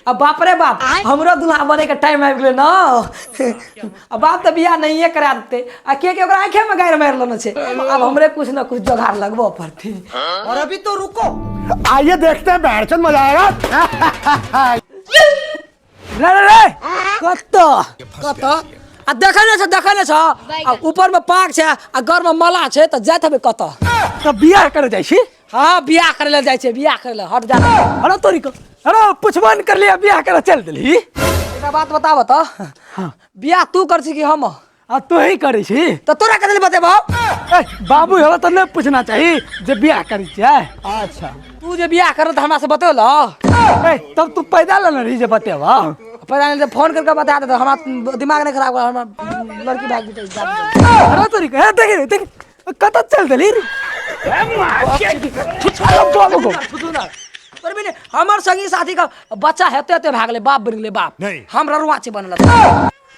आ बाप रे बाप, हमरो दुल्हा बने के टाइम आबि गेलै न। आ बाप तऽ बियाह नहिये करा देतै, आ के के ओकरा आँखे में गारि मारि लेने छै। आब हमरे कुछ न कुछ जोगाड़ लगबऽ पड़तै। और अभी तो रुको, आइए देखते हैं, बैठचंद मजा आएगा। रे रे रे, कतऽ कतऽ? आ देखै नहि छ, देखै नहि छ, आ ऊपर में पाग छै आ घर में मला छै, तऽ जाइत हेबै कतऽ? तऽ बियाह करे जाइ छी। हाँ, बियाह करे लए जाइ छै, बियाह करे लए। हट जा। अरे तोरी को, अरे पुछबो नहि करलियै, बियाह करे चल देलही। एकटा बात बताब तऽ, बियाह तू कर छी कि हम? आ तू ही करै छी। तऽ तोरा कथी लए बतेबौ? ए बाबू, हेबा तऽ नहि पूछना चाही जे बियाह करै छियै। अच्छा, तू जे बियाह करल तऽ हमरा से बतेल? ए तब तू पैदा लेने रही जे बतेबा? पैदा नहीं, फोन करके बता देते। हमरा दिमाग नहीं खराब कर, हमरा लड़की भाग जेतै। अरे तोरी को, ए देख देख, कतऽ चल देली रे? बाबू को। हमर संगी साथी का बच्चा हेते हेते भागले, बाप बनि गेलै बाप। हम ररुआ छी बनल,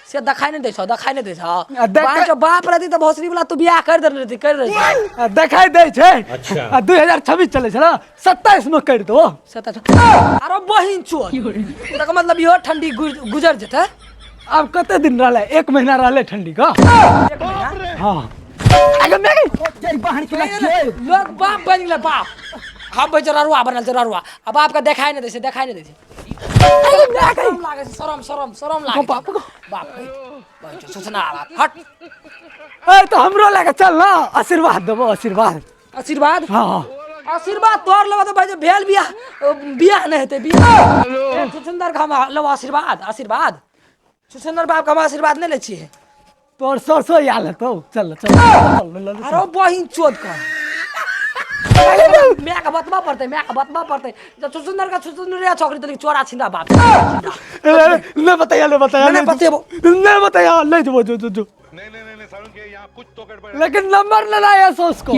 से देखाई नहीं दै छौ, देखाई नहीं दै छौ। आ देख- बाप जो बाप रहती तऽ भोसड़ी वाला तू बियाह कर देने रहती, कर रहती। आ देखाई दै छै। अच्छा, आ 2026 चलै छै ने, 27 में करि दो। 27। अरे बहिन चोर, तकर मतलब इहो ठंडी गुजर जेतै। आब कते दिन रहलै? एक महीना रहलै ठंडी का। हाँ, आगे मैं गई। लोग बाप बनि गेलै बाप, हम बचल ररुआ बनल छै ररुआ। आ बाप के देखाई नहीं दै छै, देखाई नहीं दै छै। शरम लागै छै, शरम शरम शरम लागै छै। बाप को। बाप के बहिन चोद, सुसना बाप, हट। ए तो हमरो लगे चल ना, आशीर्वाद देबो, आशीर्वाद। आशीर्वाद? हाँ। आशीर्वाद तोर लेबो तऽ भाई जे भेल बियाह, बियाह नहि हेतै बियाह। ए, सुन्दर के हम लेबो आशीर्वाद, आशीर्वाद। सुन्दर बाप के हम आशीर्वाद नहि लै छियै। तोर सरसो आयल हेतौ, चल चल चल, चल, चल। अरे बहिन चोद कर, माय के बतबा पड़तै, माय के बतबा पड़तै। जब सुसुंदर का सुसुंदर छोकरी तनी चोरा छिंदा बाप। नहीं बताया, नहीं बताया। नहीं, बतेबो। नहीं बताया, नहीं जो जो जो जो नहीं नहीं नहीं, नहीं सारुण के यहाँ कुछ तो गड़बड़ है। लेकिन नंबर न लाया सो उसको।